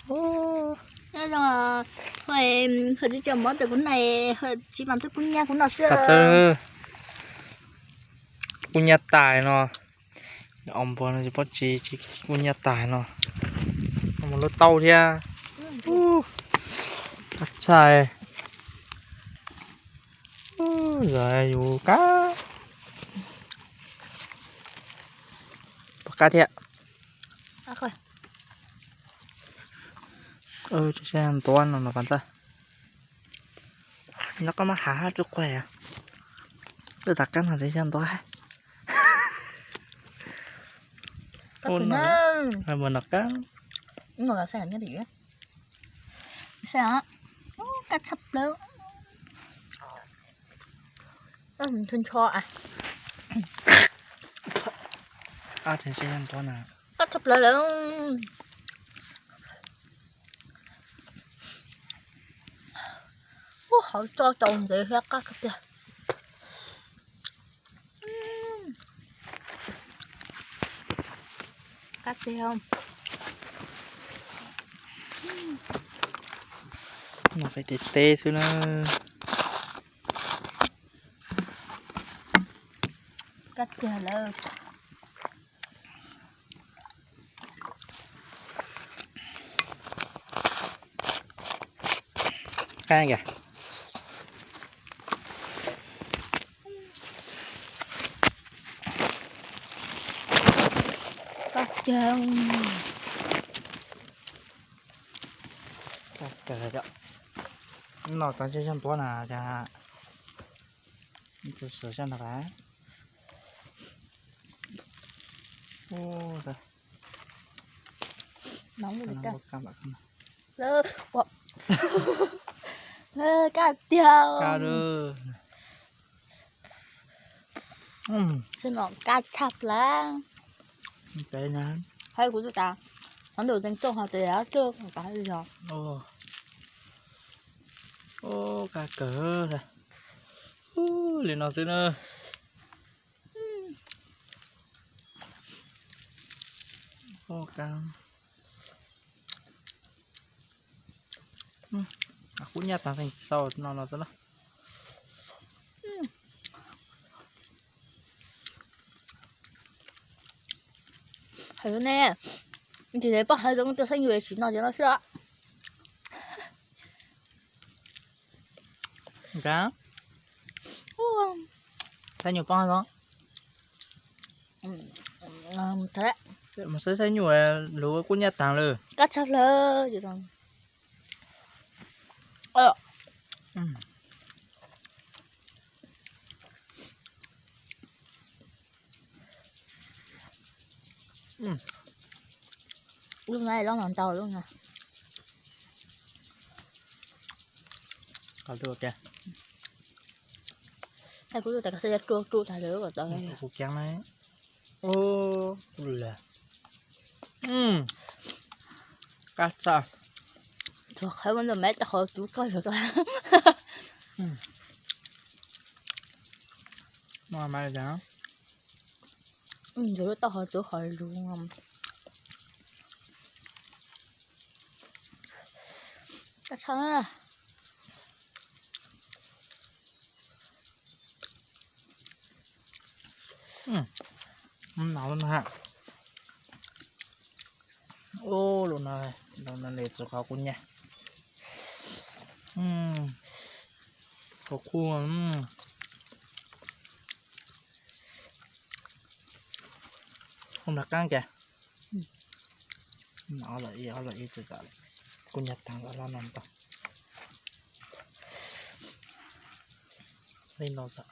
Ub, nyob zoo, hwm, tsis tso mov rau kuv na, tsis mas twb kub nyab kuv noj xwb. Kub nyab tais no, os npua no tsis paub tsis, tsis kub nyab tais no, mus lub tauj thiab. Ub, tshaj. Ub, yus qab, pom qab thiab. Saib ntuav no no pab txaj. No koj maj hav hab tsuj quaj, wb tas qab no tseem xyaw ntuav. Mus noj qab. Kaj tshaj plaws. Kaj tshaj plaws lawm. Ub, hauv tso tau ntxiv thiab qab kawg tiag. Qab tiag. Noj peb tes teb xwb na. Qab tiag lawm. Qab tiag. Qab tiag. Qab tiag. Noj tas ntshe xyaw ntuav na cas. Tus xwm xyaw ntuav. Ub, kaj tiag. Xwb no kaj tshaj plaws. Hais kuv tas, qhov ntawd teev toj hos tes ab toj tas yog. Ub, kaj kawg. Ub, li no xwb na. Kub nyab tas teev toj no no xwb na. Hais ne, tsis poj hais zoo tus xeeb nyuam tsis no ces no xwb. Nka, xeeb nyuam poob zoo. Mus saib xeeb nyuam lub kub nyab tas lawm. Qab tshaj plaws. Lub no lub no ntau lub no. Kuv tus tas kas xav ya tua tua tas lawm kom tau. Kuv kiag na. Ub, kuv lawm. Qab tshaj. Tsuas qhawv ua ntawm maiv rau qhov tus koj yuav tau. Ntsuav lub taub hau tsuav qhov lus. Qab tshaj. Ub, lub no, lub no li txog qhov kub nyab. Qhov kub. Ub, nrog qab kiag. Ob los ib, ob los ib, kub nyab tas los no ntau. Li no xwb.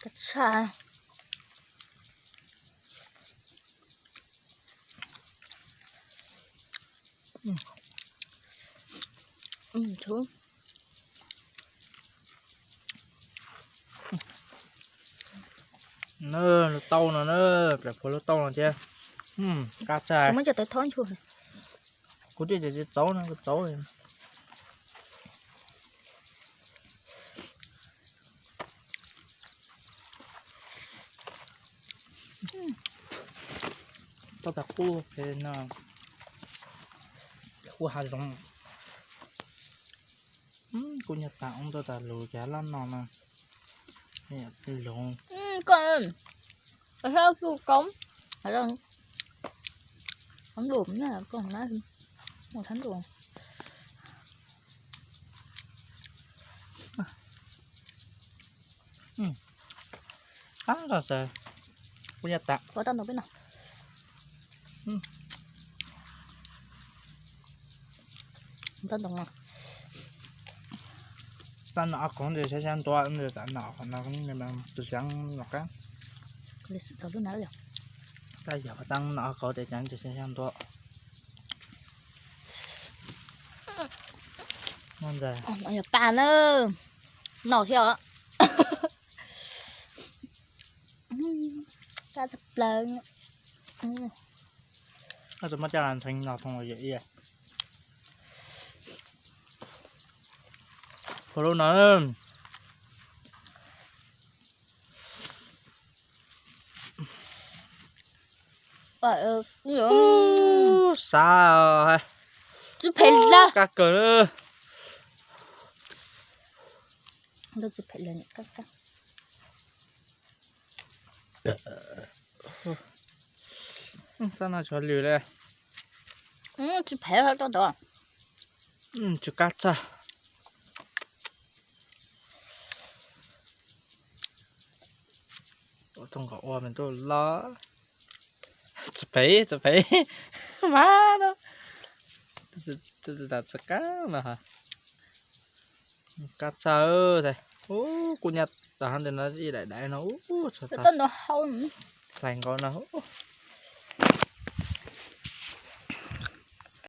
Qab tshaj. Na, lub taub no na, plam phuav lub taub no thiab. Qab tshaj. Kuv twb tsis txaus no, kuv txaus. Tau tas qub pem no, qub hav zoov. Kuv nyuag tas ub tau tas lus ces loj no mas lus. Koj, koj, koj, koj, koj, Qab los xav, kuv yog tas. Ua tau ntoo peb no. Tau ntoo no. Tau no qhov ntawd sab sab ntua, tam no qhov no tus xeeb los qab. Tau yog tau no qhov tes cas tus sab sab ntua. Yog paj na, no thiab os. Paj tshaj plaws. Tus muab coj los ntxhee no thoo yam ib. Phua lub no. Xav, tsis phem lawm, kab kawg. Tsis phem lawm, kab kab. Xab no tshuav lwm li. Tsis phem, tsis kab txag. Ua txog nkaus ua me ntuj los. Tsis phem, tsis phem. Mas no, tsis tas tsis kab no. Kab txag. Ub, kuv nyuam tas ntawm no ib daim daim no, ub, txog hlais nkaus no.